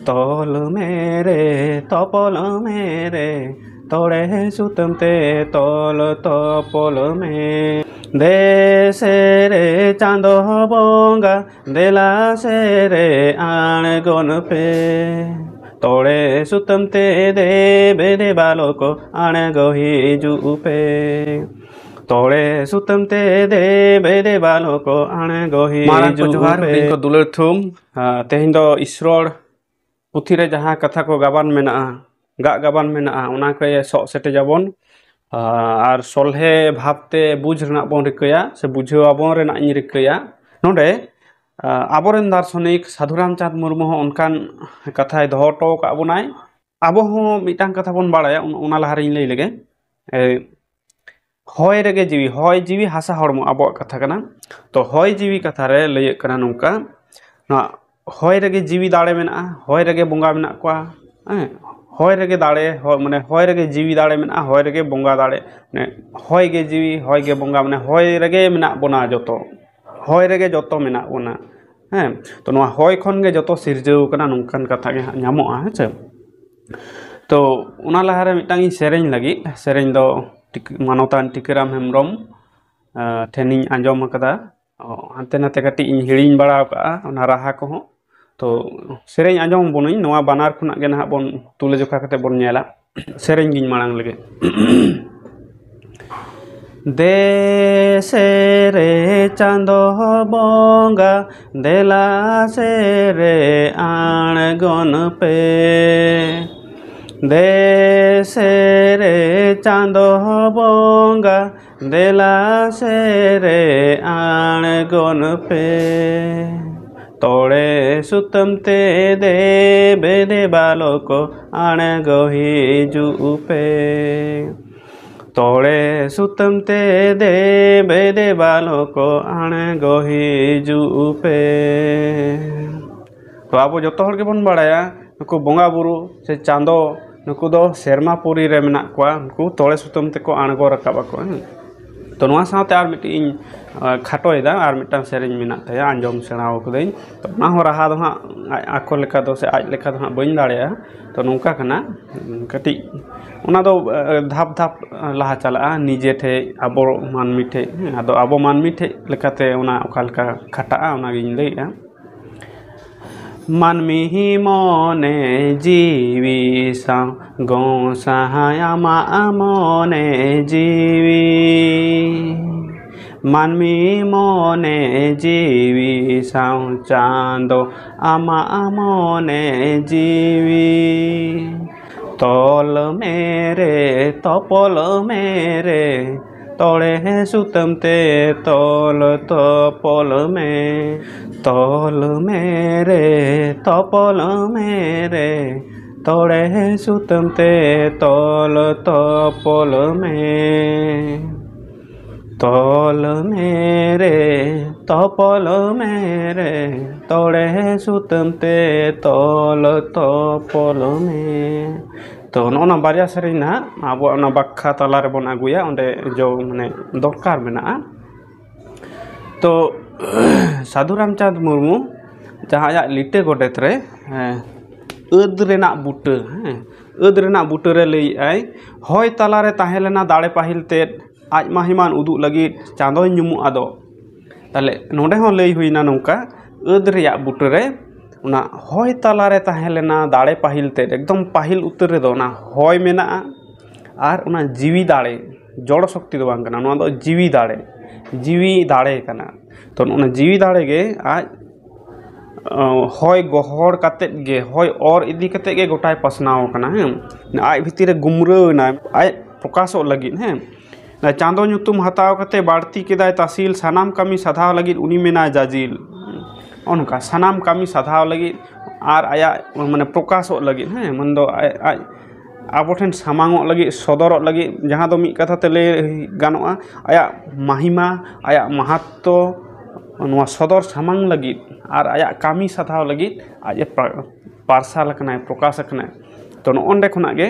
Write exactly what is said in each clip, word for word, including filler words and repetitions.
ᱛᱚᱞ ᱢᱮᱨᱮ ᱛᱚᱯᱚᱞ ᱢᱮᱨᱮ, ᱛᱚᱲᱮ ᱥᱩᱛᱟᱹᱢ ᱛᱮ ᱛᱚᱞ ᱛᱚᱯᱚᱞ ᱢᱮ᱾ ᱫᱮᱥᱮ ᱨᱮ ᱪᱟᱸᱫᱚ ᱵᱚᱸᱜᱟ, ᱫᱮᱞᱟ ᱥᱮ ᱨᱮ ᱟᱬᱜᱚᱱ ᱯᱮ᱾ ᱛᱚᱲᱮ ᱥᱩᱛᱟᱹᱢ ᱛᱮ ᱫᱮᱵᱮ ᱫᱮᱵᱟᱞᱚ ᱠᱚ, ᱟᱬᱜᱚ ᱦᱤᱡᱩᱜ ᱯᱮ᱾ ᱛᱚᱲᱮ ᱥᱩᱛᱟᱹᱢ ᱛᱮ ᱫᱮᱵᱮ ᱫᱮᱵᱟᱞᱚ ᱠᱚ, ᱟᱬᱜᱚ ᱦᱤᱡᱩᱜ ᱯᱮ᱾ ᱢᱟᱨᱟᱝ ᱠᱚ ᱡᱚᱦᱟᱨ, ᱦᱩᱰᱤᱧ ᱠᱚ ᱫᱩᱞᱟᱹᱲ ᱛᱷᱩᱢ᱾ ᱟᱨ ᱛᱮᱦᱮᱧ ᱫᱚ ᱤᱥᱨᱚᱲ ᱯᱩᱛᱷᱤ ᱨᱮ ᱡᱟᱦᱟᱸ ᱠᱟᱛᱷᱟ ᱠᱚ ᱜᱟᱵᱟᱱ ᱢᱮᱱᱟᱜᱼᱟ, ᱜᱟᱜ ᱜᱟᱵᱟᱱ ᱢᱮᱱᱟᱜᱼᱟ, ᱚᱱᱟ ᱠᱚ ᱥᱚᱜ ᱥᱮᱴᱮᱡ ᱟᱵᱚᱱ᱾ ᱟᱨ ᱥᱚᱞᱦᱮ ᱵᱷᱟᱵᱽ ᱛᱮ ᱵᱩᱡᱽ ᱨᱮᱱᱟᱜ ᱵᱚᱱ ᱨᱤᱠᱟᱹᱭᱟ, ᱥᱮ ᱵᱩᱡᱷᱟᱹᱣ ᱟᱵᱚᱱ ᱨᱮᱱᱟᱜ ᱤᱧ ᱨᱤᱠᱟᱹᱭᱟ᱾ ᱱᱚᱰᱮ, ᱟᱵᱚᱨᱮᱱ ᱫᱟᱨᱥᱚᱱᱤᱠ ᱥᱟᱫᱷᱩ ᱨᱟᱢᱪᱟᱸᱫᱽ ᱢᱩᱨᱢᱩ ᱦᱚᱸ ᱚᱱᱠᱟᱱ ᱠᱟᱛᱷᱟᱭ ᱫᱚᱦᱚ ᱦᱚᱴᱚ ᱟᱠᱟᱫ ᱵᱚᱱᱟᱭ᱾ ᱟᱵᱚ ᱦᱚᱸ ᱢᱤᱫᱴᱟᱝ ᱠᱟᱛᱷᱟ ᱵᱚᱱ ᱵᱟᱲᱟᱭᱟ, ᱚᱱ-, ᱚᱱᱟ ᱞᱟᱦᱟ ᱨᱮᱧ ᱞᱟᱹᱭ ᱞᱮᱜᱮ᱾ ᱮ, ᱦᱚᱭ ᱨᱮᱜᱮ ᱡᱤᱣᱤ, ᱦᱚᱭ ᱡᱤᱣᱤ ᱦᱟᱥᱟ ᱦᱚᱲᱢᱚ ᱟᱵᱚᱣᱟᱜ ᱠᱟᱛᱷᱟ ᱠᱟᱱᱟ᱾ ᱛᱚ, ᱦᱚᱭ ᱡᱤᱣᱤ ᱠᱟᱛᱷᱟ ᱨᱮ ᱞᱟᱹᱭᱟᱹᱜ ᱠᱟᱱᱟ ᱱᱚᱝᱠᱟ, ᱱᱚᱣᱟ ᱦᱚᱭ ᱨᱮᱜᱮ ᱡᱤᱣᱤ ᱫᱟᱲᱮ ᱢᱮᱱᱟᱜᱼᱟ, ᱦᱚᱭ ᱨᱮᱜᱮ ᱵᱚᱸᱜᱟ ᱢᱮᱱᱟᱜ ᱠᱚᱣᱟ᱾ ᱦᱮᱸ, ᱦᱚᱭ ᱨᱮᱜᱮ ᱫᱟᱲᱮ, ᱦᱚ-, ᱢᱟᱱᱮ ᱦᱚᱭ ᱨᱮᱜᱮ ᱡᱤᱣᱤ ᱫᱟᱲᱮ ᱢᱮᱱᱟᱜᱼᱟ, ᱦᱚᱭ ᱨᱮᱜᱮ ᱵᱚᱸᱜᱟ ᱫᱟᱲᱮ, ᱢᱟᱱᱮ ᱦᱚᱭ ᱜᱮ ᱡᱤᱣᱤ, ᱦᱚᱭ ᱜᱮ ᱵᱚᱸᱜᱟ, ᱢᱟᱱᱮ ᱦᱚᱭ ᱨᱮᱜᱮ ᱢᱮᱱᱟᱜ ᱵᱚᱱᱟ ᱡᱚᱛᱚ, ᱦᱚᱭ ᱨᱮᱜᱮ ᱡᱚᱛᱚ ᱢᱮᱱᱟᱜ ᱵᱚᱱᱟ᱾ ᱦᱮᱸ, ᱛᱚ, ᱱᱚᱣᱟ ᱦᱚᱭ ᱠᱷᱚᱱ ᱜᱮ ᱡᱚᱛᱚ ᱥᱤᱨᱡᱟᱹᱣ ᱠᱟᱱᱟ, ᱱᱚᱝᱠᱟᱱ ᱠᱟᱛᱷᱟ ᱜᱮ ᱦᱟᱸᱜ ᱧᱟᱢᱚᱜᱼᱟ, ᱦᱮᱸ ᱥᱮ᱾ ᱛᱚ, ᱚᱱᱟ ᱞᱟᱦᱟᱨᱮ ᱢᱤᱫᱴᱟᱝ ᱤᱧ ᱥᱮᱨᱮᱧ ᱞᱟᱹᱜᱤᱫ, ᱥᱮᱨᱮᱧ ᱫᱚ ᱴᱤᱠ-, ᱢᱟᱱᱚᱛᱟᱱ ᱴᱤᱠᱟᱹᱨᱟᱢ ᱦᱮᱢᱵᱨᱚᱢ, ᱟᱸ, ᱴᱷᱮᱱᱤᱧ ᱟᱸᱡᱚᱢ ᱟᱠᱟᱫᱟ᱾ ᱚ, ᱦᱟᱱᱛᱮ ᱱᱟᱛᱮ ᱠᱟᱹᱴᱤᱡ ᱤᱧ ᱦᱤᱲᱤᱧ ᱵᱟᱲᱟ ᱟᱠᱟᱫᱼᱟ ᱚᱱᱟ ᱨᱟᱦᱟ ᱠᱚᱦᱚᱸ᱾ ᱛᱚ, ᱥᱮᱨᱮᱧ ᱟᱸᱡᱚᱢ ᱟᱵᱚᱱᱟᱹᱧ, ᱱᱚᱣᱟ ᱵᱟᱱᱟᱨ ᱠᱷᱚᱱᱟᱜ ᱜᱮ ᱱᱟᱦᱟᱜ ᱵᱚᱱ ᱛᱩᱞᱟᱹᱡᱚᱠᱷᱟ ᱠᱟᱛᱮ ᱵᱚᱱ ᱧᱮᱞᱟ᱾ ᱥᱮᱨᱮᱧ ᱜᱤᱧ ᱢᱟᱲᱟᱝ ᱞᱮᱜᱮ᱾ ᱫᱮᱥᱮ ᱨᱮ ᱪᱟᱸᱫᱚ ᱵᱚᱸᱜᱟ, ᱫᱮᱞᱟ ᱥᱮ ᱨᱮ ᱟᱬᱜᱚᱱ ᱯᱮ᱾ ᱫᱮᱥᱮ ᱨᱮ ᱪᱟᱸᱫᱚ ᱵᱚᱸᱜᱟ, ᱫᱮᱞᱟ ᱥᱮ ᱨᱮ ᱟᱬᱜᱚᱱ ᱯᱮ᱾ ᱛᱚᱲᱮ ᱥᱩᱛᱟᱹᱢ ᱛᱮ ᱫᱮᱵᱮ ᱫᱮᱵᱟᱞᱚ ᱠᱚ, ᱟᱬᱜᱚ ᱦᱤᱡᱩᱜ ᱯᱮ᱾ ᱛᱚᱲᱮ ᱥᱩᱛᱟᱹᱢ ᱛᱮ ᱫᱮᱵᱮ ᱫᱮᱵᱟᱞᱚ ᱠᱚ, ᱟᱬᱜᱚ ᱦᱤᱡᱩᱜ ᱯᱮ᱾ ᱛᱚ, ᱟᱵᱚ ᱡᱚᱛᱚ ᱦᱚᱲ ᱜᱮᱵᱚᱱ ᱵᱟᱲᱟᱭᱟ, ᱱᱩᱠᱩ ᱵᱚᱸᱜᱟ ᱵᱩᱨᱩ ᱥᱮ ᱪᱟᱸᱫᱚ, ᱱᱩᱠᱩ ᱫᱚ ᱥᱮᱨᱢᱟ ᱯᱩᱨᱤ ᱨᱮ ᱢᱮᱱᱟᱜ ᱠᱚᱣᱟ, ᱱᱩᱠᱩ ᱛᱚᱲᱮ ᱥᱩᱛᱟᱹᱢ ᱛᱮᱠᱚ ᱟᱬᱜᱚ ᱨᱟᱠᱟᱵ ᱟᱠᱚ, ᱦᱮᱸ᱾ ᱛᱚ ᱱᱚᱣᱟ ᱥᱟᱶᱛᱮ ᱟᱨ ᱢᱤᱫᱴᱤᱡ ᱤᱧ ᱠᱷᱟᱴᱚᱭᱮᱫᱟ, ᱟᱨ ᱢᱤᱫᱴᱟᱝ ᱥᱮᱨᱮᱧ ᱢᱮᱱᱟᱜ ᱛᱟᱭᱟ, ᱟᱸᱡᱚᱢ ᱥᱮᱬᱟ ᱟᱠᱟᱫᱟᱹᱧ᱾ ᱛᱚ ᱚᱱᱟ ᱦᱚᱸ ᱨᱟᱦᱟ ᱫᱚ ᱦᱟᱸᱜ ᱟᱡ ᱟᱠᱚ ᱞᱮᱠᱟ ᱫᱚ ᱥᱮ ᱟᱡ ᱞᱮᱠᱟ ᱫᱚ ᱦᱟᱸᱜ ᱵᱟᱹᱧ ᱫᱟᱲᱮᱭᱟᱜᱼᱟ᱾ ᱛᱚ ᱱᱚᱝᱠᱟ ᱠᱟᱱᱟ ᱠᱟᱹᱴᱤᱡ, ᱚᱱᱟ ᱫᱚ ᱫᱷᱟᱯ ᱫᱷᱟᱯ ᱞᱟᱦᱟ ᱪᱟᱞᱟᱜᱼᱟ, ᱱᱤᱡᱮ ᱴᱷᱮᱡ, ᱟᱵᱚ ᱢᱟᱹᱱᱢᱤ ᱴᱷᱮᱡ᱾ ᱦᱮᱸ, ᱟᱫᱚ ᱟᱵᱚ ᱢᱟᱹᱱᱢᱤ ᱴᱷᱮᱡ ᱞᱮᱠᱟᱛᱮ ᱚᱱᱟ ᱚᱠᱟ ᱞᱮᱠᱟ ᱠᱷᱟᱴᱟᱜᱼᱟ, ᱚᱱᱟᱜᱤᱧ ᱞᱟᱹᱭᱮᱫᱼᱟ᱾ ᱢᱟᱹᱱᱢᱤ ᱢᱚᱱᱮ ᱡᱤᱣᱤ ᱥᱟᱶ ᱜᱚᱸᱥᱟᱭ ᱟᱢᱟᱜ ᱢᱚᱱᱮ ᱡᱤᱣᱤ᱾ ᱢᱟᱹᱱᱢᱤ ᱢᱚᱱᱮ ᱡᱤᱣᱤ ᱥᱟᱶ ᱪᱟᱸᱫᱚ ᱟᱢᱟᱜ ᱢᱚᱱᱮ ᱡᱤᱣᱤ᱾ ᱛᱚᱞ ᱢᱮᱨᱮ ᱛᱚᱯᱚᱞ ᱢᱮᱨᱮ, ᱛᱚᱲᱮ ᱥᱩᱛᱟᱹᱢ ᱛᱮ ᱛᱚᱞ ᱛᱚᱯᱚᱞ ᱢᱮ᱾ ᱛᱚᱞ ᱢᱮᱨᱮ ᱛᱚᱯᱚᱞ ᱢᱮᱨᱮ, ᱛᱚᱲᱮ ᱥᱩᱛᱟᱹᱢ ᱛᱮ ᱛᱚᱞ ᱛᱚᱯᱚᱞ ᱢᱮ᱾ ᱛᱚᱞ ᱢᱮᱨᱮ ᱛᱚᱯᱚᱞ ᱢᱮᱨᱮ, ᱛᱚᱲᱮ ᱥᱩᱛᱟᱹᱢ ᱛᱮ ᱛᱚᱞ ᱛᱚᱯᱚᱞ ᱢᱮ᱾ ᱛᱚ ᱱᱚᱜᱼᱚ ᱱᱟ ᱵᱟᱨᱭᱟ ᱥᱮᱨᱮᱧ ᱱᱟᱦᱟᱜ ᱟᱵᱚᱣᱟᱜ ᱚᱱᱟ ᱵᱟᱠᱷᱟ ᱛᱟᱞᱟ ᱨᱮᱵᱚᱱ ᱟᱹᱜᱩᱭᱟ, ᱚᱸᱰᱮ ᱡᱚ ᱢᱟᱱᱮ ᱫᱚᱨᱠᱟᱨ ᱢᱮᱱᱟᱜᱼᱟ᱾ ᱛᱚ ᱥᱟᱹᱫᱷᱩ ᱨᱟᱢᱪᱟᱸᱫᱽ ᱢᱩᱨᱢᱩ ᱡᱟᱦᱟᱸ ᱟᱭᱟᱜ ᱞᱤᱴᱟᱹ ᱜᱚᱰᱮᱛ ᱨᱮ, ᱦᱮᱸ, ᱟᱹᱫ ᱨᱮᱱᱟᱜ ᱵᱩᱴᱟᱹ, ᱦᱮᱸ, ᱟᱹᱫ ᱨᱮᱱᱟᱜ ᱵᱩᱴᱟᱹ ᱨᱮ ᱞᱟᱹᱭᱮᱫᱼᱟᱭ, ᱦᱚᱭ ᱛᱟᱞᱟᱨᱮ ᱛᱟᱦᱮᱸ ᱞᱮᱱᱟ ᱫᱟᱲᱮ ᱯᱟᱹᱦᱤᱞ ᱛᱮᱫ, ᱟᱡ ᱢᱟ ᱦᱮᱢᱟᱱ ᱩᱫᱩᱜ ᱞᱟᱹᱜᱤᱫ ᱪᱟᱸᱫᱚᱭ ᱧᱩᱢᱩᱜ ᱟᱫᱚ᱾ ᱛᱟᱦᱞᱮ ᱱᱚᱰᱮ ᱦᱚᱸ ᱞᱟᱹᱭ ᱦᱩᱭᱱᱟ ᱱᱚᱝᱠᱟ, ᱟᱹᱫ ᱨᱮᱭᱟᱜ ᱵᱩᱴᱟᱹ ᱨᱮ ᱚᱱᱟ ᱦᱚᱭ ᱛᱟᱞᱟᱨᱮ ᱛᱟᱦᱮᱸ ᱞᱮᱱᱟ ᱫᱟᱲᱮ ᱯᱟᱹᱦᱤᱞ ᱛᱮᱫ, ᱮᱠᱫᱚᱢ ᱯᱟᱹᱦᱤᱞ ᱩᱛᱟᱹᱨ ᱨᱮᱫᱚ ᱚᱱᱟ ᱦᱚᱭ ᱢᱮᱱᱟᱜᱼᱟ᱾ ᱟᱨ ᱚᱱᱟ ᱡᱤᱣᱤ ᱫᱟᱲᱮ, ᱡᱚᱲ ᱥᱚᱠᱛᱤ ᱫᱚ ᱵᱟᱝ ᱠᱟᱱᱟ, ᱱᱚᱣᱟ ᱫᱚ ᱡᱤᱣᱤ ᱫᱟᱲᱮ, ᱡᱤᱣᱤ ᱫᱟᱲᱮ ᱠᱟᱱᱟ᱾ ᱛᱚ ᱚᱱᱟ ᱡᱤᱣᱤ ᱫᱟᱲᱮ ᱜᱮ ᱟᱡ ᱚ, ᱦᱚᱭ ᱜᱚᱦᱚᱲ ᱠᱟᱛᱮᱫ ᱜᱮ, ᱦᱚᱭ ᱚᱨ ᱤᱫᱤ ᱠᱟᱛᱮᱫ ᱜᱮ ᱜᱚᱴᱟᱭ ᱯᱟᱥᱱᱟᱣ ᱟᱠᱟᱱᱟ᱾ ᱦᱮᱸ, ᱟᱡ ᱵᱷᱤᱛᱤᱨ ᱨᱮ ᱜᱩᱢᱨᱟᱹᱣ ᱮᱱᱟᱭ, ᱟᱡ ᱯᱨᱚᱠᱟᱥᱚᱜ ᱞᱟᱹᱜᱤᱫ᱾ ᱦᱮᱸ, ᱪᱟᱸᱫᱚ ᱧᱩᱛᱩᱢ ᱦᱟᱛᱟᱣ ᱠᱟᱛᱮ ᱵᱟᱹᱲᱛᱤ ᱠᱮᱫᱟᱭ ᱛᱟᱥᱤᱞ, ᱥᱟᱱᱟᱢ ᱠᱟᱹᱢᱤ ᱥᱟᱫᱷᱟᱣ ᱞᱟᱹᱜᱤᱫ ᱩᱱᱤ ᱢᱮᱱᱟᱭ ᱡᱟᱡᱤᱞ᱾ ᱚᱱᱠᱟ ᱥᱟᱱᱟᱢ ᱠᱟᱹᱢᱤ ᱥᱟᱫᱷᱟᱣ ᱞᱟᱹᱜᱤᱫ ᱟᱨ ᱟᱭᱟᱜ ᱢᱟᱱᱮ ᱯᱨᱚᱠᱟᱥᱚᱜ ᱞᱟᱹᱜᱤᱫ, ᱦᱮᱸ, ᱢᱮᱱᱫᱚ ᱟᱡ, ᱟᱡ ᱟᱵᱚ ᱴᱷᱮᱱ ᱥᱟᱢᱟᱝᱚᱜ ᱞᱟᱹᱜᱤᱫ, ᱥᱚᱫᱚᱨᱚᱜ ᱞᱟᱹᱜᱤᱫ, ᱡᱟᱦᱟᱸ ᱫᱚ ᱢᱤᱫ ᱠᱟᱛᱷᱟ ᱛᱮ ᱞᱟᱹᱭ ᱜᱟᱱᱚᱜᱼᱟ, ᱟᱭᱟᱜ ᱢᱟᱦᱤᱢᱟ, ᱟᱭᱟᱜ ᱢᱟᱦᱟᱛᱛᱚ ᱱᱚᱣᱟ ᱥᱚᱫᱚᱨ ᱥᱟᱢᱟᱝ ᱞᱟᱹᱜᱤᱫ ᱟᱨ ᱟᱭᱟᱜ ᱠᱟᱹᱢᱤ ᱥᱟᱫᱷᱟᱣ ᱞᱟᱹᱜᱤᱫ ᱟᱡ ᱮ ᱯᱟ-, ᱯᱟᱨᱥᱟᱞ ᱟᱠᱟᱱᱟᱭ, ᱯᱨᱚᱠᱟᱥ ᱟᱠᱟᱱᱟᱭ᱾ ᱛᱚ ᱱᱚᱜᱼᱚ ᱱᱚᱸᱰᱮ ᱠᱷᱚᱱᱟᱜ ᱜᱮ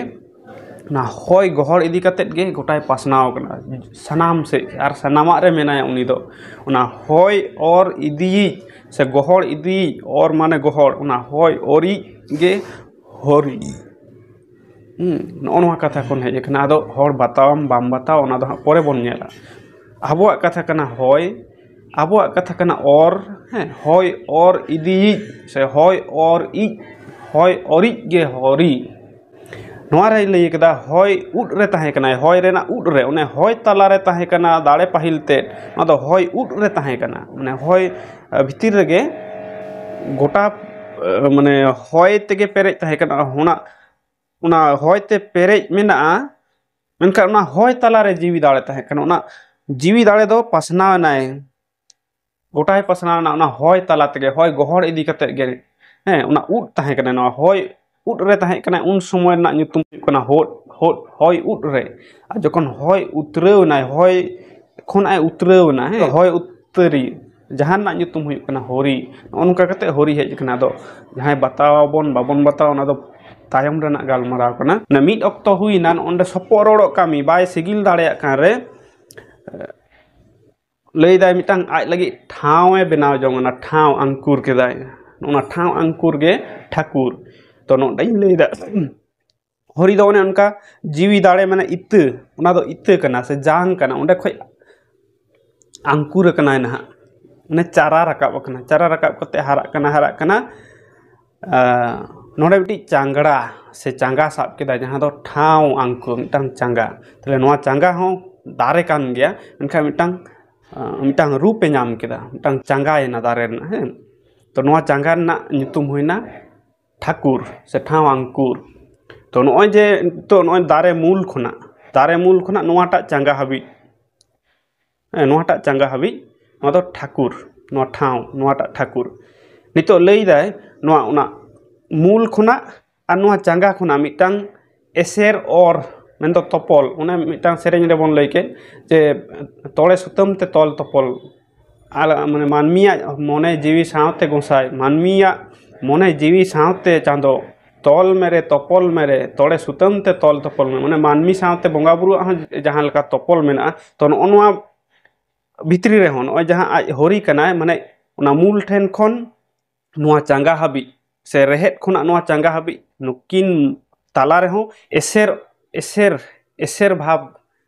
ᱚᱱᱟ ᱦᱚᱭ ᱜᱚᱦᱚᱲ ᱤᱫᱤ ᱠᱟᱛᱮᱫ ᱜᱮ ᱜᱚᱴᱟᱭ ᱯᱟᱥᱱᱟᱣ ᱠᱟᱱᱟ ᱥᱟᱱᱟᱢ ᱥᱮᱫ, ᱟᱨ ᱥᱟᱱᱟᱢᱟᱜ ᱨᱮ ᱢᱮᱱᱟᱭᱟ ᱩᱱᱤ ᱫᱚ᱾ ᱚᱱᱟ ᱦᱚᱭ ᱚᱨ ᱤᱫᱤᱭᱤᱡ ᱥᱮ ᱜᱚᱦᱚᱲ ᱤᱫᱤᱭᱤᱡ, ᱚᱨ ᱢᱟᱱᱮ ᱜᱚᱦᱚᱲ, ᱚᱱᱟ ᱦᱚᱭ ᱚᱨᱤᱡ ᱜᱮ ᱦᱚᱨᱤ᱾ ᱦᱩᱸ, ᱱᱚᱜᱼᱚ ᱱᱚᱣᱟ ᱠᱟᱛᱷᱟ ᱠᱷᱚᱱ ᱦᱮᱡ ᱟᱠᱟᱱᱟ᱾ ᱟᱫᱚ ᱦᱚᱲ ᱵᱟᱛᱟᱣᱟᱢ ᱵᱟᱢ ᱵᱟᱛᱟᱣᱟ, ᱚᱱᱟ ᱫᱚ ᱦᱟᱸᱜ ᱯᱚᱨᱮ ᱵᱚᱱ ᱧᱮᱞᱟ᱾ ᱟᱵᱚᱣᱟᱜ ᱠᱟᱛᱷᱟ ᱠᱟᱱᱟ ᱦᱚᱭ, ᱟᱵᱚᱣᱟᱜ ᱠᱟᱛᱷᱟ ᱠᱟᱱᱟ ᱚᱨ, ᱦᱮᱸ, ᱦᱚᱭ ᱚᱨ ᱤᱫᱤᱭᱤᱡ ᱥᱮ ᱦᱚᱭ ᱚᱨ ᱤᱡ, ᱦᱚᱭ ᱚᱨᱤᱡ ᱜᱮ ᱦᱚᱨᱤ᱾ ᱱᱚᱣᱟ ᱨᱮᱭ ᱞᱟᱹᱭ ᱠᱮᱫᱟ, ᱦᱚᱭ ᱩᱫ ᱨᱮ ᱛᱟᱦᱮᱸ ᱠᱟᱱᱟᱭ, ᱦᱚᱭ ᱨᱮᱱᱟᱜ ᱩᱫ ᱨᱮ, ᱚᱱᱮ ᱦᱚᱭ ᱛᱟᱞᱟ ᱨᱮ ᱛᱟᱦᱮᱸ ᱠᱟᱱᱟ ᱫᱟᱲᱮ ᱯᱟᱹᱦᱤᱞ ᱛᱮ, ᱱᱚᱣᱟ ᱫᱚ ᱦᱚᱭ ᱩᱫ ᱨᱮ ᱛᱟᱦᱮᱸ ᱠᱟᱱᱟ, ᱢᱟᱱᱮ ᱦᱚᱭ, ᱟᱹ, ᱵᱷᱤᱛᱤᱨ ᱨᱮᱜᱮ ᱜᱚᱴᱟ, ᱟᱹ, ᱢᱟᱱᱮ ᱦᱚᱭ ᱛᱮᱜᱮ ᱯᱮᱨᱮᱡ ᱛᱟᱦᱮᱸ ᱠᱟᱱᱟ, ᱚᱱᱟ, ᱚᱱᱟ ᱦᱚᱭ ᱛᱮ ᱯᱮᱨᱮᱡ ᱢᱮᱱᱟᱜᱼᱟ, ᱢᱮᱱᱠᱷᱟᱱ ᱚᱱᱟ ᱦᱚᱭ ᱛᱟᱞᱟ ᱨᱮ ᱡᱤᱣᱤ ᱫᱟᱲᱮ ᱛᱟᱦᱮᱸ ᱠᱟᱱᱟ, ᱚᱱᱟ ᱡᱤᱣᱤ ᱫᱟᱲᱮ ᱫᱚ ᱯᱟᱥᱱᱟᱣ ᱮᱱᱟᱭ, ᱜᱚᱴᱟᱭ ᱯᱟᱥᱱᱟᱣ ᱮᱱᱟ ᱚᱱᱟ ᱦᱚᱭ ᱛᱟᱞᱟ ᱛᱮᱜᱮ, ᱦᱚᱭ ᱜᱚᱦᱚᱲ ᱤᱫᱤ ᱠᱟᱛᱮᱫ ᱜᱮ᱾ ᱦᱮᱸ, ᱚᱱᱟ ᱩᱫ ᱛᱟᱦᱮᱸ ᱠᱟᱱᱟ, ᱱᱚᱣᱟ ᱦᱚᱭ ᱩᱫ ᱨᱮ ᱛᱟᱦᱮᱸ ᱠᱟᱱᱟ, ᱩᱱ ᱥᱚᱢᱚᱭ ᱨᱮᱱᱟᱜ ᱧᱩᱛᱩᱢ ᱦᱩᱭᱩᱜ ᱠᱟᱱᱟ ᱦᱚᱫ, ᱦᱚᱫ, ᱦᱚᱭ ᱩᱫ ᱨᱮ᱾ ᱟᱨ ᱡᱚᱠᱷᱚᱱ ᱦᱚᱭ ᱩᱛᱨᱟᱹᱣ ᱮᱱᱟᱭ, ᱦᱚᱭ ᱠᱷᱚᱱᱟᱜ ᱮ ᱩᱛᱨᱟᱹᱣ ᱮᱱᱟ, ᱦᱮᱸ, ᱦᱚᱭ ᱩᱛᱟᱹᱨᱤ, ᱡᱟᱦᱟᱸ ᱨᱮᱱᱟᱜ ᱧᱩᱛᱩᱢ ᱦᱩᱭᱩᱜ ᱠᱟᱱᱟ ᱦᱚᱨᱤ᱾ ᱱᱚᱜᱼᱚ ᱱᱚᱝᱠᱟ ᱠᱟᱛᱮᱫ ᱦᱚᱨᱤ ᱦᱮᱡ ᱟᱠᱟᱱᱟ᱾ ᱟᱫᱚ ᱡᱟᱦᱟᱸᱭ ᱵᱟᱛᱟᱣ ᱟᱵᱚᱱ ᱵᱟᱵᱚᱱ ᱵᱟᱛᱟᱣᱟ, ᱚᱱᱟ ᱫᱚ ᱛᱟᱭᱚᱢ ᱨᱮᱱᱟᱜ ᱜᱟᱞᱢᱟᱨᱟᱣ ᱠᱟᱱᱟ᱾ ᱚᱱᱟ ᱢᱤᱫ ᱚᱠᱛᱚ ᱦᱩᱭᱱᱟ, ᱱᱚᱜᱼᱚ ᱱᱚᱰᱮ ᱥᱚᱯᱚᱜ ᱨᱚᱲᱚᱜ ᱠᱟᱹᱢᱤ ᱵᱟᱭ ᱥᱤᱜᱤᱞ ᱫᱟᱲᱮᱭᱟᱜ ᱠᱟᱱ ᱨᱮ, ᱞᱟᱹᱭᱫᱟᱭ ᱢᱤᱫᱴᱟᱝ ᱟᱡ ᱞᱟᱹᱜᱤᱫ ᱴᱷᱟᱶ ᱮ ᱵᱮᱱᱟᱣ ᱡᱚᱝ ᱠᱟᱱᱟ, ᱴᱷᱟᱶ ᱟᱝᱠᱩᱨ ᱠᱮᱫᱟᱭ᱾ ᱚᱱᱟ ᱴᱷᱟᱶ ᱟᱝᱠᱩᱨ ᱜᱮ ᱴᱷᱟᱹᱠᱩᱨ᱾ ᱛᱚ ᱱᱚᱰᱮᱧ ᱞᱟᱹᱭᱫᱟ, ᱦᱚᱨᱤ ᱫᱚ ᱚᱱᱮ ᱚᱱᱠᱟ ᱡᱤᱣᱤ ᱫᱟᱲᱮ, ᱢᱟᱱᱮ ᱤᱛᱟᱹ, ᱚᱱᱟ ᱫᱚ ᱤᱛᱟᱹ ᱠᱟᱱᱟ ᱥᱮ ᱡᱟᱝ ᱠᱟᱱᱟ, ᱚᱸᱰᱮ ᱠᱷᱚᱡ ᱟᱝᱠᱩᱨ ᱟᱠᱟᱱᱟᱭ ᱱᱟᱦᱟᱜ, ᱢᱟᱱᱮ ᱪᱟᱨᱟ ᱨᱟᱠᱟᱵ ᱟᱠᱟᱱᱟ, ᱪᱟᱨᱟ ᱨᱟᱠᱟᱵ ᱠᱟᱛᱮ ᱦᱟᱨᱟᱜ ᱠᱟᱱᱟ, ᱦᱟᱨᱟᱜ ᱠᱟᱱᱟ᱾ ᱟᱨ ᱱᱚᱰᱮ ᱢᱤᱫᱴᱤᱡ ᱪᱟᱝᱜᱲᱟ ᱥᱮ ᱪᱟᱸᱜᱟ ᱥᱟᱵ ᱠᱮᱫᱟ, ᱡᱟᱦᱟᱸ ᱫᱚ ᱴᱷᱟᱶ ᱟᱝᱠᱩᱨ, ᱢᱤᱫᱴᱟᱝ ᱪᱟᱸᱜᱟ᱾ ᱛᱟᱦᱞᱮ ᱱᱚᱣᱟ ᱪᱟᱸᱜᱟ ᱦᱚᱸ ᱫᱟᱨᱮ ᱠᱟᱱ ᱜᱮᱭᱟ, ᱢᱮᱱᱠᱷᱟᱱ ᱢᱤᱫᱴᱟᱝ, ᱟᱸ, ᱢᱤᱫᱴᱟᱝ ᱨᱩᱯ ᱮ ᱧᱟᱢ ᱠᱮᱫᱟ, ᱢᱤᱫᱴᱟᱝ ᱪᱟᱸᱜᱟᱭᱮᱱᱟ ᱫᱟᱨᱮ ᱨᱮᱱᱟᱜ, ᱦᱮᱸ᱾ ᱛᱚ ᱱᱚᱣᱟ ᱪᱟᱸᱜᱟ ᱨᱮᱱᱟᱜ ᱧᱩᱛᱩᱢ ᱦᱩᱭᱱᱟ ᱴᱷᱟᱹᱠᱩᱨ ᱥᱮ ᱴᱷᱟᱶ ᱟᱝᱠᱩᱨ᱾ ᱛᱚ ᱱᱚᱜᱼᱚᱭ ᱡᱮ ᱱᱤᱛᱚᱜ ᱱᱚᱜᱼᱚᱭ ᱫᱟᱨᱮ ᱢᱩᱞ ᱠᱷᱚᱱᱟᱜ, ᱫᱟᱨᱮ ᱢᱩᱞ ᱠᱷᱚᱱᱟᱜ ᱱᱚᱣᱟᱴᱟᱜ ᱪᱟᱸᱜᱟ ᱦᱟᱹᱵᱤᱡ, ᱦᱮᱸ, ᱱᱚᱣᱟᱴᱟᱜ ᱪᱟᱸᱜᱟ ᱦᱟᱹᱵᱤᱡ, ᱱᱚᱣᱟ ᱫᱚ ᱴᱷᱟᱹᱠᱩᱨ, ᱱᱚᱣᱟ ᱴᱷᱟᱶ, ᱱᱚᱣᱟᱴᱟᱜ ᱴᱷᱟᱹᱠᱩᱨ᱾ ᱱᱤᱛᱚᱜ ᱞᱟᱹᱭᱫᱟᱭ ᱱᱚᱣᱟ, ᱚᱱᱟ ᱢᱩᱞ ᱠᱷᱚᱱᱟᱜ ᱟᱨ ᱱᱚᱣᱟ ᱪᱟᱸᱜᱟ ᱠᱷᱚᱱᱟᱜ ᱢᱤᱫᱴᱟᱝ ᱮᱥᱮᱨ ᱚᱨ, ᱢᱮᱱᱫᱚ ᱛᱚᱯᱚᱞ, ᱚᱱᱮ ᱢᱤᱫᱴᱟᱝ ᱥᱮᱨᱮᱧ ᱨᱮᱵᱚᱱ ᱞᱟᱹᱭ ᱠᱮᱫ ᱡᱮ, "ᱛᱚᱲᱮ ᱥᱩᱛᱟᱹᱢ ᱛᱮ ᱛᱚᱞ ᱛᱚᱯᱚᱞ", ᱟᱨ ᱢᱟᱱᱮ ᱢᱟᱹᱱᱢᱤᱭᱟᱜ ᱢᱚᱱᱮ ᱡᱤᱣᱤ ᱥᱟᱶᱛᱮ ᱜᱚᱸᱥᱟᱭ, ᱢᱟᱹᱱᱢᱤᱭᱟᱜ ᱢᱚᱱᱮ ᱡᱤᱣᱤ ᱥᱟᱶᱛᱮ ᱪᱟᱸᱫᱚ, ᱛᱚᱞ ᱢᱮᱨᱮ ᱛᱚᱯᱚᱞ ᱢᱮᱨᱮ, ᱛᱚᱲᱮ ᱥᱩᱛᱟᱹᱢ ᱛᱮ ᱛᱚᱞ ᱛᱚᱯᱚᱞ ᱢᱮ, ᱢᱟᱱᱮ ᱢᱟᱹᱱᱢᱤ ᱥᱟᱶᱛᱮ ᱵᱚᱸᱜᱟ ᱵᱩᱨᱩᱣᱟᱜ ᱦᱚᱸ ᱡᱟᱦᱟᱸ ᱞᱮᱠᱟ ᱛᱚᱯᱚᱞ ᱢᱮᱱᱟᱜᱼᱟ, ᱛᱚ ᱱᱚᱜᱼᱚ ᱱᱚᱣᱟ ᱵᱷᱤᱛᱨᱤ ᱨᱮᱦᱚᱸ ᱱᱚᱜᱼᱚᱭ ᱡᱟᱦᱟᱸ ᱟᱡ ᱦᱚᱨᱤ ᱠᱟᱱᱟᱭ, ᱢᱟᱱᱮ ᱚᱱᱟ ᱢᱩᱞ ᱴᱷᱮᱱ ᱠᱷᱚᱱ ᱱᱚᱣᱟ ᱪᱟᱸᱜᱟ ᱦᱟᱹᱵᱤᱡ ᱥᱮ ᱨᱮᱦᱮᱫ ᱠᱷᱚᱱᱟᱜ ᱱᱚᱣᱟ ᱪᱟᱸᱜᱟ ᱦᱟᱹᱵᱤᱡ ᱱᱩᱠᱤᱱ ᱛᱟᱞᱟ ᱨᱮᱦᱚᱸ ᱮᱥᱮᱨ, ᱮᱥᱮᱨ, ᱮᱥᱮᱨ ᱵᱷᱟᱵᱽ,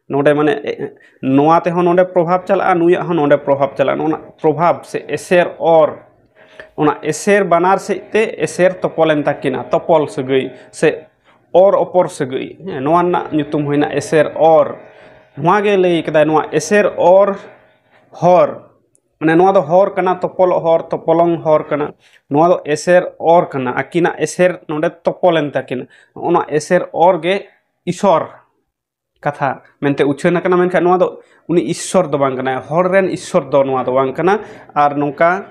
ᱱᱚᱰᱮ ᱢᱟᱱᱮ ᱮ-, ᱱᱚᱣᱟ ᱛᱮᱦᱚᱸ ᱱᱚᱰᱮ ᱯᱨᱚᱵᱷᱟᱵᱽ ᱪᱟᱞᱟᱜᱼᱟ, ᱱᱩᱭᱟᱜ ᱦᱚᱸ ᱱᱚᱰᱮ ᱯᱨᱚᱵᱷᱟᱵᱽ ᱪᱟᱞᱟᱜᱼᱟ᱾ ᱱᱚᱜᱼᱚ ᱱᱟ ᱯᱨᱚᱵᱷᱟᱵᱽ ᱥᱮ ᱮᱥᱮᱨ ᱚᱨ, ᱚᱱᱟ ᱮᱥᱮᱨ ᱵᱟᱱᱟᱨ ᱥᱮᱫ ᱛᱮ ᱮᱥᱮᱨ ᱛᱚᱯᱚᱞᱮᱱ ᱛᱟᱹᱠᱤᱱᱟ, ᱛᱚᱯᱚᱞ ᱥᱟᱹᱜᱟᱹᱭ ᱥᱮ ᱚᱨ ᱚᱯᱚᱨ ᱥᱟᱹᱜᱟᱹᱭ᱾ ᱦᱮᱸ, ᱱᱚᱣᱟ ᱨᱮᱱᱟᱜ ᱧᱩᱛᱩᱢ ᱦᱩᱭᱱᱟ ᱮᱥᱮᱨ ᱚᱨ᱾ ᱱᱚᱣᱟ ᱜᱮ ᱞᱟᱹᱭ ᱠᱟᱫᱟᱭ, ᱱᱚᱣᱟ ᱮᱥᱮᱨ ᱚᱨ ᱦᱚᱨ, ᱢᱟᱱᱮ ᱱᱚᱣᱟ ᱫᱚ ᱦᱚᱨ ᱠᱟᱱᱟ, ᱛᱚᱯᱚᱞᱚᱜ ᱦᱚᱨ, ᱛᱚᱯᱚᱞᱚᱝ ᱦᱚᱨ ᱠᱟᱱᱟ᱾ ᱱᱚᱣᱟ ᱫᱚ ᱮᱥᱮᱨ ᱚᱨ ᱠᱟᱱᱟ, ᱟᱹᱠᱤᱱᱟᱜ ᱮᱥᱮᱨ ᱱᱚᱰᱮ ᱛᱚᱯᱚᱞᱮᱱ ᱛᱟᱹᱠᱤᱱᱟ᱾ ᱚᱱᱟ ᱮᱥᱮᱨ ᱚᱨ ᱜᱮ ᱤᱥᱚᱨ ᱠᱟᱛᱷᱟ ᱢᱮᱱᱛᱮ ᱩᱪᱷᱟᱹᱱ ᱟᱠᱟᱱᱟ, ᱢᱮᱱᱠᱷᱟᱱ ᱱᱚᱣᱟ ᱫᱚ ᱩᱱᱤ ᱤᱥᱥᱚᱨ ᱫᱚ ᱵᱟᱝ ᱠᱟᱱᱟᱭ, ᱦᱚᱲ ᱨᱮᱱ ᱤᱥᱥᱚᱨ ᱫᱚ ᱱᱚᱣᱟ ᱫᱚ ᱵᱟᱝ ᱠᱟᱱᱟ᱾ ᱟᱨ ᱱᱚᱝᱠᱟ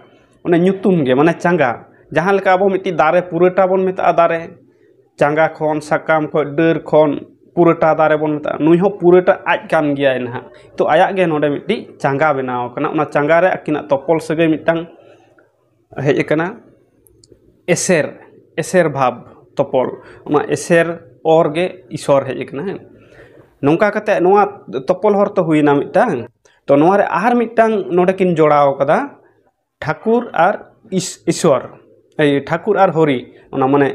ᱚᱱᱮ ᱧᱩᱛᱩᱢ ᱜᱮ, ᱢᱟᱱᱮ ᱪᱟᱸᱜᱟ, ᱡᱟᱦᱟᱸ ᱞᱮᱠᱟ ᱟᱵᱚ ᱢᱤᱫᱴᱤᱡ ᱫᱟᱨᱮ ᱯᱩᱨᱟᱹᱴᱟ ᱵᱚᱱ ᱢᱮᱛᱟᱜᱼᱟ ᱫᱟᱨᱮ, ᱪᱟᱸᱜᱟ ᱠᱷᱚᱱ, ᱥᱟᱠᱟᱢ ᱠᱷᱚᱱ, ᱰᱟᱹᱨ ᱠᱷᱚᱱ ᱯᱩᱨᱟᱹᱴᱟ ᱫᱟᱨᱮ ᱵᱚᱱ ᱢᱮᱛᱟᱜᱼᱟ, ᱱᱩᱭ ᱦᱚᱸ ᱯᱩᱨᱟᱹᱴᱟ ᱟᱡ ᱠᱟᱱ ᱜᱮᱭᱟᱭ ᱱᱟᱦᱟᱜ᱾ ᱛᱚ ᱟᱭᱟᱜ ᱜᱮ ᱱᱚᱰᱮ ᱢᱤᱫᱴᱤᱡ ᱪᱟᱸᱜᱟ ᱵᱮᱱᱟᱣ ᱟᱠᱟᱱᱟ, ᱚᱱᱟ ᱪᱟᱸᱜᱟ ᱨᱮ ᱟᱹᱠᱤᱱᱟᱜ ᱛᱚᱯᱚᱞ ᱥᱟᱹᱜᱟᱹᱭ ᱢᱤᱫᱴᱟᱝ ᱦᱮᱡ ᱟᱠᱟᱱᱟ, ᱮᱥᱮᱨ, ᱮᱥᱮᱨ ᱵᱷᱟᱵᱽ ᱛᱚᱯᱚᱞ, ᱚᱱᱟ ᱮᱥᱮᱨ ᱚᱨ ᱜᱮ ᱤᱥᱚᱨ ᱦᱮᱡ ᱟᱠᱟᱱᱟ᱾ ᱦᱮᱸ, ᱱᱚᱝᱠᱟ ᱠᱟᱛᱮ ᱱᱚᱣᱟ ᱛᱚᱯᱚᱞ ᱦᱚᱨ ᱛᱚ ᱦᱩᱭᱱᱟ ᱢᱤᱫᱴᱟᱝ᱾ ᱛᱚ ᱱᱚᱣᱟ ᱨᱮ ᱟᱨ ᱢᱤᱫᱴᱟᱝ ᱱᱚᱰᱮ ᱠᱤᱱ ᱡᱚᱲᱟᱣ ᱠᱟᱫᱟ, ᱴᱷᱟᱹᱠᱩᱨ ᱟᱨ ᱤᱥ-, ᱤᱥᱚᱨ, ᱮᱭ ᱴᱷᱟᱹᱠᱩᱨ ᱟᱨ ᱦᱚᱨᱤ, ᱚᱱᱟ ᱢᱟᱱᱮ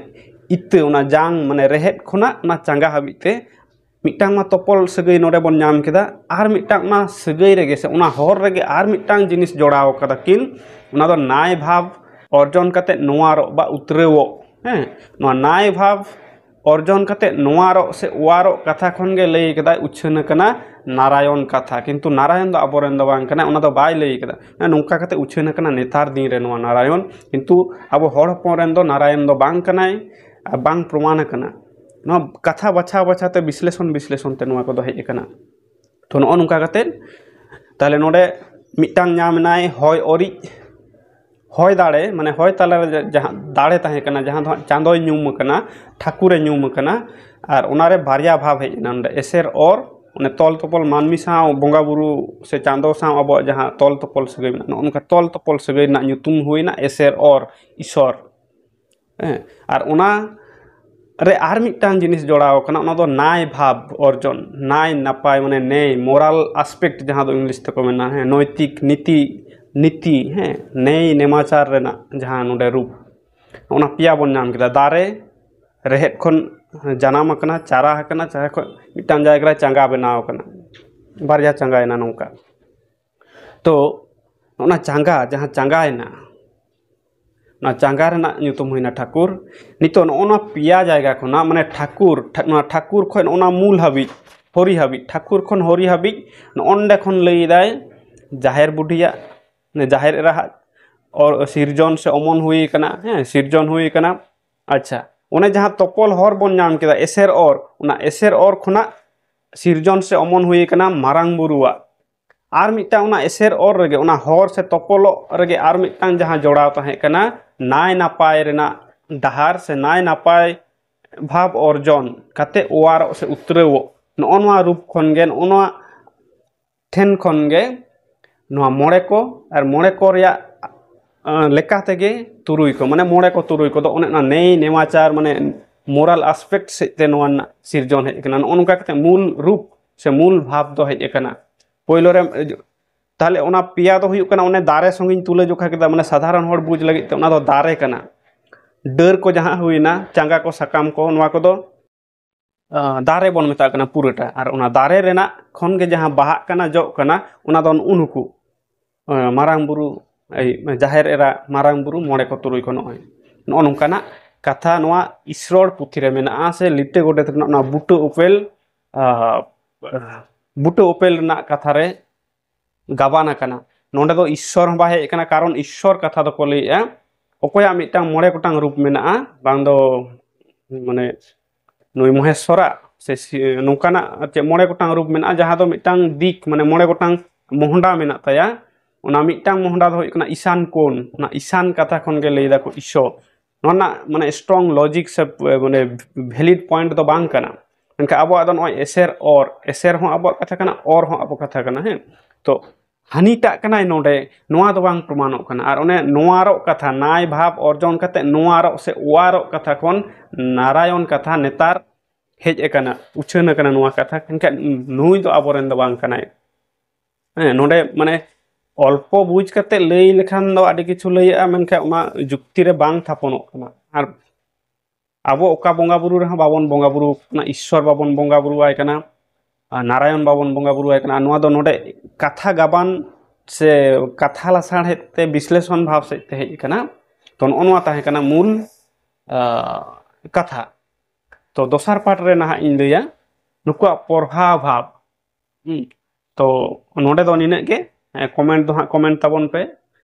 ᱤᱛᱟᱹ, ᱚᱱᱟ ᱡᱟᱝ, ᱢᱟᱱᱮ ᱨᱮᱦᱮᱫ ᱠᱷᱚᱱᱟᱜ ᱚᱱᱟ ᱪᱟᱸᱜᱟ ᱦᱟᱹᱵᱤᱡ ᱛᱮ ᱢᱤᱫᱴᱟᱝ ᱢᱟ ᱛᱚᱯᱚᱞ ᱥᱟᱹᱜᱟᱹᱭ ᱱᱚᱰᱮ ᱵᱚᱱ ᱧᱟᱢ ᱠᱮᱫᱟ, ᱟᱨ ᱢᱤᱫᱴᱟᱝ ᱚᱱᱟ ᱥᱟᱹᱜᱟᱹᱭ ᱨᱮᱜᱮ ᱥᱮ ᱚᱱᱟ ᱦᱚᱨ ᱨᱮᱜᱮ ᱟᱨ ᱢᱤᱫᱴᱟᱝ ᱡᱤᱱᱤᱥ ᱡᱚᱲᱟᱣ ᱠᱟᱫᱟ ᱠᱤᱱ, ᱚᱱᱟ ᱫᱚ ᱱᱟᱭ ᱵᱷᱟᱵᱽ ᱚᱨᱡᱚᱱ ᱠᱟᱛᱮ ᱱᱚᱣᱟᱨᱚᱜ ᱵᱟ ᱩᱛᱨᱟᱹᱣᱚᱜ᱾ ᱦᱮᱸ, ᱱᱚᱣᱟ ᱱᱟᱭ ᱵᱷᱟᱵᱽ ᱚᱨᱡᱚᱱ ᱠᱟᱛᱮ ᱱᱚᱣᱟᱨᱚᱜ ᱥᱮ ᱚᱣᱟᱨᱚᱜ ᱠᱟᱛᱷᱟ ᱠᱷᱚᱱ ᱜᱮ ᱞᱟᱹᱭ ᱠᱟᱫᱟᱭ, ᱩᱪᱷᱟᱹᱱ ᱟᱠᱟᱱᱟ ᱱᱟᱨᱟᱭᱚᱱ ᱠᱟᱛᱷᱟ, ᱠᱤᱱᱛᱩ ᱱᱟᱨᱟᱭᱚᱱ ᱫᱚ ᱟᱵᱚᱨᱮᱱ ᱫᱚ ᱵᱟᱝ ᱠᱟᱱᱟᱭ, ᱚᱱᱟ ᱫᱚ ᱵᱟᱭ ᱞᱟᱹᱭ ᱠᱟᱫᱟ᱾ ᱦᱮᱸ, ᱱᱚᱝᱠᱟ ᱠᱟᱛᱮ ᱩᱪᱷᱟᱹᱱ ᱟᱠᱟᱱᱟ ᱱᱮᱛᱟᱨ ᱫᱤᱱ ᱨᱮ ᱱᱚᱣᱟ ᱱᱟᱨᱟᱭᱚᱱ, ᱠᱤᱱᱛᱩ ᱟᱵᱚ ᱦᱚᱲ ᱦᱚᱯᱚᱱ ᱨᱮᱱ ᱫᱚ ᱱᱟᱨᱟᱭᱚᱱ ᱫᱚ ᱵᱟᱝ ᱠᱟᱱᱟᱭ, ᱟᱨ ᱵᱟᱝ ᱯᱨᱚᱢᱟᱱ ᱟᱠᱟᱱᱟ᱾ ᱱᱚᱣᱟ ᱠᱟᱛᱷᱟ ᱵᱟᱪᱷᱟᱣ ᱵᱟᱪᱷᱟᱣ ᱛᱮ, ᱵᱤᱥᱞᱮᱥᱚᱱ ᱵᱤᱥᱞᱮᱥᱚᱱ ᱛᱮ ᱱᱚᱣᱟ ᱠᱚᱫᱚ ᱦᱮᱡ ᱟᱠᱟᱱᱟ᱾ ᱛᱚ ᱱᱚᱜᱼᱚ ᱱᱚᱝᱠᱟ ᱠᱟᱛᱮ ᱛᱟᱦᱞᱮ ᱱᱚᱰᱮ ᱢᱤᱫᱴᱟᱝ ᱧᱟᱢ ᱮᱱᱟᱭ ᱦᱚᱭ ᱚᱨᱤᱡ, ᱦᱚᱭ ᱫᱟᱲᱮ, ᱢᱟᱱᱮ ᱦᱚᱭ ᱛᱟᱞᱟᱨᱮ ᱡᱟ-, ᱡᱟᱦᱟᱸ ᱫᱟᱲᱮ ᱛᱟᱦᱮᱸ ᱠᱟᱱᱟ, ᱡᱟᱦᱟᱸ ᱫᱚ ᱦᱟᱸᱜ ᱪᱟᱸᱫᱚᱭ ᱧᱩᱢ ᱟᱠᱟᱱᱟ, ᱴᱷᱟᱹᱠᱩᱨᱮ ᱧᱩᱢ ᱟᱠᱟᱱᱟ, ᱟᱨ ᱚᱱᱟᱨᱮ ᱵᱟᱨᱭᱟ ᱵᱷᱟᱵᱽ ᱦᱮᱡ ᱮᱱᱟ ᱱᱚᱰᱮ, ᱮᱥᱮᱨ ᱚᱨ, ᱚᱱᱮ ᱛᱚᱞ ᱛᱚᱯᱚᱞ ᱢᱟᱹᱱᱢᱤ ᱥᱟᱶ ᱵᱚᱸᱜᱟ ᱵᱩᱨᱩ ᱥᱮ ᱪᱟᱸᱫᱚ ᱥᱟᱶ ᱟᱵᱚᱣᱟᱜ ᱡᱟᱦᱟᱸ ᱛᱚᱞ ᱛᱚᱯᱚᱞ ᱥᱟᱹᱜᱟᱹᱭ ᱢᱮᱱᱟᱜᱼᱟ, ᱱᱚᱜᱼᱚ ᱱᱚᱝᱠᱟ ᱛᱚᱞ ᱛᱚᱯᱚᱞ ᱥᱟᱹᱜᱟᱹᱭ ᱨᱮᱱᱟᱜ ᱧᱩᱛᱩᱢ ᱦᱩᱭᱱᱟ ᱮᱥᱮᱨ ᱚᱨ, ᱤᱥᱚᱨ᱾ ᱦᱮᱸ, ᱟᱨ ᱚᱱᱟ ᱨᱮ ᱟᱨ ᱢᱤᱫᱴᱟᱝ ᱡᱤᱱᱤᱥ ᱡᱚᱲᱟᱣ ᱟᱠᱟᱱᱟ, ᱚᱱᱟ ᱫᱚ ᱱᱟᱭ ᱵᱷᱟᱵᱽ ᱚᱨᱡᱚᱱ, ᱱᱟᱭ ᱱᱟᱯᱟᱭ, ᱢᱟᱱᱮ ᱱᱮᱭ, ᱢᱳᱨᱟᱞ ᱟᱥᱯᱮᱠᱴ ᱡᱟᱦᱟᱸ ᱫᱚ ᱤᱝᱞᱤᱥ ᱛᱮᱠᱚ ᱢᱮᱱᱟ, ᱦᱮᱸ, ᱱᱳᱭᱛᱤᱠ ᱱᱤᱛᱤ, ᱱᱤᱛᱤ, ᱦᱮᱸ, ᱱᱮᱭ ᱱᱮᱢᱟᱪᱟᱨ ᱨᱮᱱᱟᱜ ᱡᱟᱦᱟᱸ ᱱᱚᱰᱮ ᱨᱩᱯ, ᱚᱱᱟ ᱯᱮᱭᱟ ᱵᱚᱱ ᱧᱟᱢ ᱠᱮᱫᱟ᱾ ᱫᱟᱨᱮ ᱨᱮᱦᱮᱫ ᱠᱷᱚᱱ ᱡᱟᱱᱟᱢ ᱟᱠᱟᱱᱟ, ᱪᱟᱨᱟ ᱟᱠᱟᱱᱟ, ᱪᱟᱨᱟ ᱠᱷᱚᱱ ᱢᱤᱫᱴᱟᱝ ᱡᱟᱭᱜᱟ ᱨᱮ ᱪᱟᱸᱜᱟ ᱵᱮᱱᱟᱣ ᱟᱠᱟᱱᱟ, ᱵᱟᱨᱭᱟ ᱪᱟᱸᱜᱟᱭᱮᱱᱟ ᱱᱚᱝᱠᱟ᱾ ᱛᱚ ᱚᱱᱟ ᱪᱟᱸᱜᱟ, ᱡᱟᱦᱟᱸ ᱪᱟᱸᱜᱟᱭᱮᱱᱟ, ᱚᱱᱟ ᱪᱟᱸᱜᱟ ᱨᱮᱱᱟᱜ ᱧᱩᱛᱩᱢ ᱦᱩᱭᱱᱟ ᱴᱷᱟᱹᱠᱩᱨ᱾ ᱱᱤᱛᱚᱜ ᱱᱚᱜᱼᱚ ᱱᱚᱣᱟ ᱯᱮᱭᱟ ᱡᱟᱭᱜᱟ ᱠᱷᱚᱱᱟᱜ, ᱢᱟᱱᱮ ᱴᱷᱟᱹᱠᱩᱨ, ᱴᱷᱟ-, ᱱᱚᱣᱟ ᱴᱷᱟᱹᱠᱩᱨ ᱠᱷᱚᱱ ᱱᱚᱜᱼᱚ ᱱᱚᱣᱟ ᱢᱩᱞ ᱦᱟᱹᱵᱤᱡ, ᱦᱚᱨᱤ ᱦᱟᱹᱵᱤᱡ, ᱴᱷᱟᱹᱠᱩᱨ ᱠᱷᱚᱱ ᱦᱚᱨᱤ ᱦᱟᱹᱵᱤᱡ, ᱱᱚᱜᱼᱚ ᱱᱚᱰᱮ ᱠᱷᱚᱱ ᱞᱟᱹᱭ ᱮᱫᱟᱭ ᱡᱟᱦᱮᱨ ᱵᱩᱰᱷᱤᱭᱟᱜ, ᱡᱟᱦᱮᱨ ᱮᱨᱟᱦᱟᱜ ᱚᱨ-, ᱥᱤᱨᱡᱚᱱ ᱥᱮ ᱚᱢᱚᱱ ᱦᱩᱭ ᱟᱠᱟᱱᱟ, ᱦᱮᱸ, ᱥᱤᱨᱡᱚᱱ ᱦᱩᱭ ᱟᱠᱟᱱᱟ᱾ ᱟᱪᱪᱷᱟ, ᱚᱱᱮ ᱡᱟᱦᱟᱸ ᱛᱚᱯᱚᱞ ᱦᱚᱨ ᱵᱚᱱ ᱧᱟᱢ ᱠᱮᱫᱟ, ᱮᱥᱮᱨ ᱚᱨ, ᱚᱱᱟ ᱮᱥᱮᱨ ᱚᱨ ᱠᱷᱚᱱᱟᱜ ᱥᱤᱨᱡᱚᱱ ᱥᱮ ᱚᱢᱚᱱ ᱦᱩᱭ ᱟᱠᱟᱱᱟ ᱢᱟᱨᱟᱝ ᱵᱩᱨᱩᱣᱟᱜ᱾ ᱟᱨ ᱢᱤᱫᱴᱟᱝ ᱚᱱᱟ ᱮᱥᱮᱨ ᱚᱨ ᱨᱮᱜᱮ, ᱚᱱᱟ ᱦᱚᱨ ᱥᱮ ᱛᱚᱯᱚᱞᱚᱜ ᱨᱮᱜᱮ ᱟᱨ ᱢᱤᱫᱴᱟᱝ ᱡᱟᱦᱟᱸ ᱡᱚᱲᱟᱣ ᱛᱟᱦᱮᱸ ᱠᱟᱱᱟ, ᱱᱟᱭ ᱱᱟᱯᱟᱭ ᱨᱮᱱᱟᱜ ᱰᱟᱦᱟᱨ ᱥᱮ ᱱᱟᱭ ᱱᱟᱯᱟᱭ ᱵᱷᱟᱵᱽ ᱚᱨᱡᱚᱱ ᱠᱟᱛᱮ ᱚᱣᱟᱨᱚᱜ ᱥᱮ ᱩᱛᱨᱟᱹᱣᱚᱜ, ᱱᱚᱜᱼᱚ ᱱᱚᱣᱟ ᱨᱩᱯ ᱠᱷᱚᱱ ᱜᱮ, ᱱᱚᱜᱼᱚ ᱱᱚᱣᱟ ᱴᱷᱮᱱ ᱠᱷᱚᱱ ᱜᱮ ᱱᱚᱣᱟ ᱢᱚᱬᱮ ᱠᱚ, ᱟᱨ ᱢᱚᱬᱮ ᱠᱚ ᱨᱮᱭᱟᱜ, ᱟᱸ, ᱞᱮᱠᱟ ᱛᱮᱜᱮ ᱛᱩᱨᱩᱭ ᱠᱚ, ᱢᱟᱱᱮ ᱢᱚᱬᱮ ᱠᱚ ᱛᱩᱨᱩᱭ ᱠᱚᱫᱚ ᱚᱱᱮ ᱚᱱᱟ ᱱᱮᱭ ᱱᱮᱢᱟᱪᱟᱨ, ᱢᱟᱱᱮ ᱢᱳᱨᱟᱞ ᱟᱥᱯᱮᱠᱴ ᱥᱮᱫ ᱛᱮ ᱱᱚᱣᱟ ᱨᱮᱱᱟᱜ ᱥᱤᱨᱡᱚᱱ ᱦᱮᱡ ᱟᱠᱟᱱᱟ᱾ ᱱᱚᱜᱼᱚ ᱱᱚᱝᱠᱟ ᱠᱟᱛᱮ ᱢᱩᱞ ᱨᱩᱯ ᱥᱮ ᱢᱩᱞ ᱵᱷᱟᱵᱽ ᱫᱚ ᱦᱮᱡ ᱟᱠᱟᱱᱟ᱾ ᱯᱳᱭᱞᱳ ᱨᱮ, ᱛᱟᱦᱞᱮ ᱚᱱᱟ ᱯᱮᱭᱟ ᱫᱚ ᱦᱩᱭᱩᱜ ᱠᱟᱱᱟ, ᱚᱱᱮ ᱫᱟᱨᱮ ᱥᱚᱸᱜᱮᱧ ᱛᱩᱞᱟᱹ ᱡᱚᱠᱷᱟ ᱠᱮᱫᱟ, ᱢᱟᱱᱮ ᱥᱟᱫᱷᱟᱨᱚᱱ ᱦᱚᱲ ᱵᱩᱡᱽ ᱞᱟᱹᱜᱤᱫ ᱛᱮ ᱚᱱᱟ ᱫᱚ ᱫᱟᱨᱮ ᱠᱟᱱᱟ᱾ ᱰᱟᱹᱨ ᱠᱚ ᱡᱟᱦᱟᱸ ᱦᱩᱭᱱᱟ, ᱪᱟᱸᱜᱟ ᱠᱚ, ᱥᱟᱠᱟᱢ ᱠᱚ, ᱱᱚᱣᱟ ᱠᱚᱫᱚ, ᱟᱸ, ᱫᱟᱨᱮ ᱵᱚᱱ ᱢᱮᱛᱟᱜ ᱠᱟᱱᱟ ᱯᱩᱨᱟᱹᱴᱟ᱾ ᱟᱨ ᱚᱱᱟ ᱫᱟᱨᱮ ᱨᱮᱱᱟᱜ ᱠᱷᱚᱱ ᱜᱮ ᱡᱟᱦᱟᱸ ᱵᱟᱦᱟᱜ ᱠᱟᱱᱟ, ᱡᱚᱜ ᱠᱟᱱᱟ, ᱚᱱᱟ ᱫᱚ ᱱᱩᱜᱼᱩ ᱱᱩᱠᱩ, ᱟᱸ, ᱢᱟᱨᱟᱝ ᱵᱩᱨᱩ, ᱮᱭ, ᱡᱟᱦᱮᱨ ᱮᱨᱟ, ᱢᱟᱨᱟᱝ ᱵᱩᱨᱩ, ᱢᱚᱬᱮ ᱠᱚ ᱛᱩᱨᱩᱭ ᱠᱚ, ᱱᱚᱜᱼᱚᱭ ᱱᱚᱜᱼᱚ ᱱᱚᱝᱠᱟᱱᱟᱜ ᱠᱟᱛᱷᱟ ᱱᱚᱣᱟ ᱤᱥᱨᱚᱲ ᱯᱩᱛᱷᱤ ᱨᱮ ᱢᱮᱱᱟᱜᱼᱟ, ᱥᱮ ᱞᱤᱴᱟᱹ ᱜᱚᱰᱮᱛ ᱨᱮᱱᱟᱜ ᱱᱚᱣᱟ ᱵᱩᱴᱟᱹ ᱩᱯᱮᱞ, ᱟᱸ, ᱵᱩᱴᱟᱹ ᱩᱯᱮᱞ ᱨᱮᱱᱟᱜ ᱠᱟᱛᱷᱟ ᱨᱮ ᱜᱟᱵᱟᱱ ᱟᱠᱟᱱᱟ᱾ ᱱᱚᱰᱮ ᱫᱚ ᱤᱥᱥᱚᱨ ᱦᱚᱸ ᱵᱟᱭ ᱦᱮᱡ ᱟᱠᱟᱱᱟ, ᱠᱟᱨᱚᱱ ᱤᱥᱥᱚᱨ ᱠᱟᱛᱷᱟ ᱫᱚᱠᱚ ᱞᱟᱹᱭᱮᱜᱼᱟ ᱚᱠᱚᱭᱟᱜ ᱢᱤᱫᱴᱟᱝ ᱢᱚᱬᱮ ᱜᱚᱴᱟᱝ ᱨᱩᱯ ᱢᱮᱱᱟᱜᱼᱟ, ᱵᱟᱝ ᱫᱚ ᱢᱟᱱᱮ ᱱᱩᱭ ᱢᱚᱦᱮᱥᱥᱚᱨᱟᱜ ᱥᱮ ᱥᱤ-, ᱱᱚᱝᱠᱟᱱᱟᱜ ᱟᱨ ᱪᱮᱫ ᱢᱚᱬᱮ ᱜᱚᱴᱟᱝ ᱨᱩᱯ ᱢᱮᱱᱟᱜᱼᱟ, ᱡᱟᱦᱟᱸ ᱫᱚ ᱢᱤᱫᱴᱟᱝ ᱫᱤᱠ, ᱢᱟᱱᱮ ᱢᱚᱬᱮ ᱜᱚᱴᱟᱝ ᱢᱚᱦᱰᱟ ᱢᱮᱱᱟᱜ ᱛᱟᱭᱟ᱾ ᱚᱱᱟ ᱢᱤᱫᱴᱟᱝ ᱢᱚᱦᱰᱟ ᱫᱚ ᱦᱩᱭᱩᱜ ᱠᱟᱱᱟ ᱤᱥᱟᱱ ᱠᱳᱱ, ᱚᱱᱟ ᱤᱥᱟᱱ ᱠᱟᱛᱷᱟ ᱠᱷᱚᱱ ᱜᱮ ᱞᱟᱹᱭ ᱫᱟᱠᱚ ᱤᱥᱚ᱾ ᱱᱚᱣᱟ ᱨᱮᱱᱟᱜ ᱢᱟᱱᱮ ᱥᱴᱨᱚᱝ ᱞᱚᱡᱤᱠ ᱥᱮ ᱢᱟᱱᱮ ᱵᱷᱮᱞᱤᱰ ᱯᱚᱭᱮᱱᱴ ᱫᱚ ᱵᱟᱝ ᱠᱟᱱᱟ᱾ ᱢᱮᱱᱠᱷᱟᱱ ᱟᱵᱚᱣᱟᱜ ᱫᱚ ᱱᱚᱜᱼᱚᱭ ᱮᱥᱮᱨ ᱚᱨ, ᱮᱥᱮᱨ ᱦᱚᱸ ᱟᱵᱚᱣᱟᱜ ᱠᱟᱛᱷᱟ ᱠᱟᱱᱟ, ᱚᱨ ᱦᱚᱸ ᱟᱵᱚ ᱠᱟᱛᱷᱟ ᱠᱟᱱᱟ, ᱦᱮᱸ᱾ ᱛᱚ ᱦᱟᱹᱱᱤᱴᱟᱜ ᱠᱟᱱᱟᱭ ᱱᱚᱰᱮ, ᱱᱚᱣᱟ ᱫᱚ ᱵᱟᱝ ᱯᱨᱚᱢᱟᱱᱚᱜ ᱠᱟᱱᱟ᱾ ᱟᱨ ᱚᱱᱮ ᱱᱚᱣᱟᱨᱚᱜ ᱠᱟᱛᱷᱟ, ᱱᱟᱭ ᱵᱷᱟᱵᱽ ᱚᱨᱡᱚᱱ ᱠᱟᱛᱮ ᱱᱚᱣᱟᱨᱚᱜ ᱠᱟᱛᱷᱟ ᱠᱷᱚᱱ ᱱᱟᱨᱟᱭᱚᱱ ᱠᱟᱛᱷᱟ ᱱᱮᱛᱟᱨ ᱦᱮᱡ ᱟᱠᱟᱱᱟ, ᱩᱪᱷᱟᱹᱱ ᱟᱠᱟᱱᱟ ᱱᱚᱣᱟ ᱠᱟᱛᱷᱟ᱾ ᱮᱱᱠᱷᱟᱱ ᱱᱩᱭ ᱫᱚ ᱟᱵᱚᱨᱮᱱ ᱫᱚ ᱵᱟᱝ ᱠᱟᱱᱟᱭ᱾ ᱦᱮᱸ, ᱱᱚᱰᱮ ᱢᱟᱱᱮ ᱚᱞᱯᱚ ᱵᱩᱡᱽ ᱠᱟᱛᱮ ᱞᱟᱹᱭ ᱞᱮᱠᱷᱟᱱ ᱫᱚ ᱟᱹᱰᱤ ᱠᱤᱪᱷᱩ ᱞᱟᱹᱭᱟᱹᱜᱼᱟ, ᱢᱮᱱᱠᱷᱟᱱ ᱚᱱᱟ ᱡᱩᱠᱛᱤ ᱨᱮ ᱵᱟᱝ ᱛᱷᱟᱯᱚᱱᱚᱜ ᱠᱟᱱᱟ᱾ ᱟᱨ ᱟᱵᱚ ᱚᱠᱟ ᱵᱚᱸᱜᱟ ᱵᱩᱨᱩ ᱨᱮᱦᱚᱸ ᱵᱟᱵᱚᱱ ᱵᱚᱸᱜᱟ ᱵᱩᱨᱩ ᱟᱠᱟᱱᱟ, ᱤᱥᱥᱚᱨ ᱵᱟᱵᱚᱱ ᱵᱚᱸᱜᱟ ᱵᱩᱨᱩ ᱟᱭ ᱠᱟᱱᱟ, ᱟᱨ ᱱᱟᱨᱟᱭᱚᱱ ᱵᱟᱵᱚᱱ ᱵᱚᱸᱜᱟ ᱵᱩᱨᱩ ᱟᱭ ᱠᱟᱱᱟ᱾ ᱟᱨ ᱱᱚᱣᱟ ᱫᱚ ᱱᱚᱰᱮ ᱠᱟᱛᱷᱟ ᱜᱟᱵᱟᱱ ᱥᱮ ᱠᱟᱛᱷᱟ ᱞᱟᱥᱟᱲᱦᱮᱫ ᱛᱮ ᱵᱤᱥᱞᱮᱥᱚᱱ ᱵᱷᱟᱵᱽ ᱥᱮᱫ ᱛᱮ ᱦᱮᱡ ᱟᱠᱟᱱᱟ᱾ ᱛᱚ, ᱱᱚᱜᱼᱚ ᱱᱚᱣᱟ ᱛᱟᱦᱮᱸ ᱠᱟᱱᱟ ᱢᱩᱞ, ᱟᱸ, ᱠᱟᱛᱷᱟ᱾ ᱛᱚ, ᱫᱚᱥᱟᱨ ᱯᱟᱴ ᱨᱮ ᱱᱟᱦᱟᱜ ᱤᱧ ᱞᱟᱹᱭᱟ ᱱᱩᱠᱩᱣᱟᱜ ᱯᱚᱨᱦᱟ ᱵᱷᱟᱵᱽ᱾ ᱦᱩᱸ᱾ ᱛᱚ, ᱱᱚᱰᱮ ᱫᱚ ᱱᱤᱱᱟᱹᱜ ᱜᱮ᱾ ᱠᱚᱢᱮᱱᱴ ᱫᱚ ᱦᱟᱸᱜ ᱠᱚᱢᱮᱱᱴ ᱛᱟᱵᱚᱱ ᱯᱮ᱾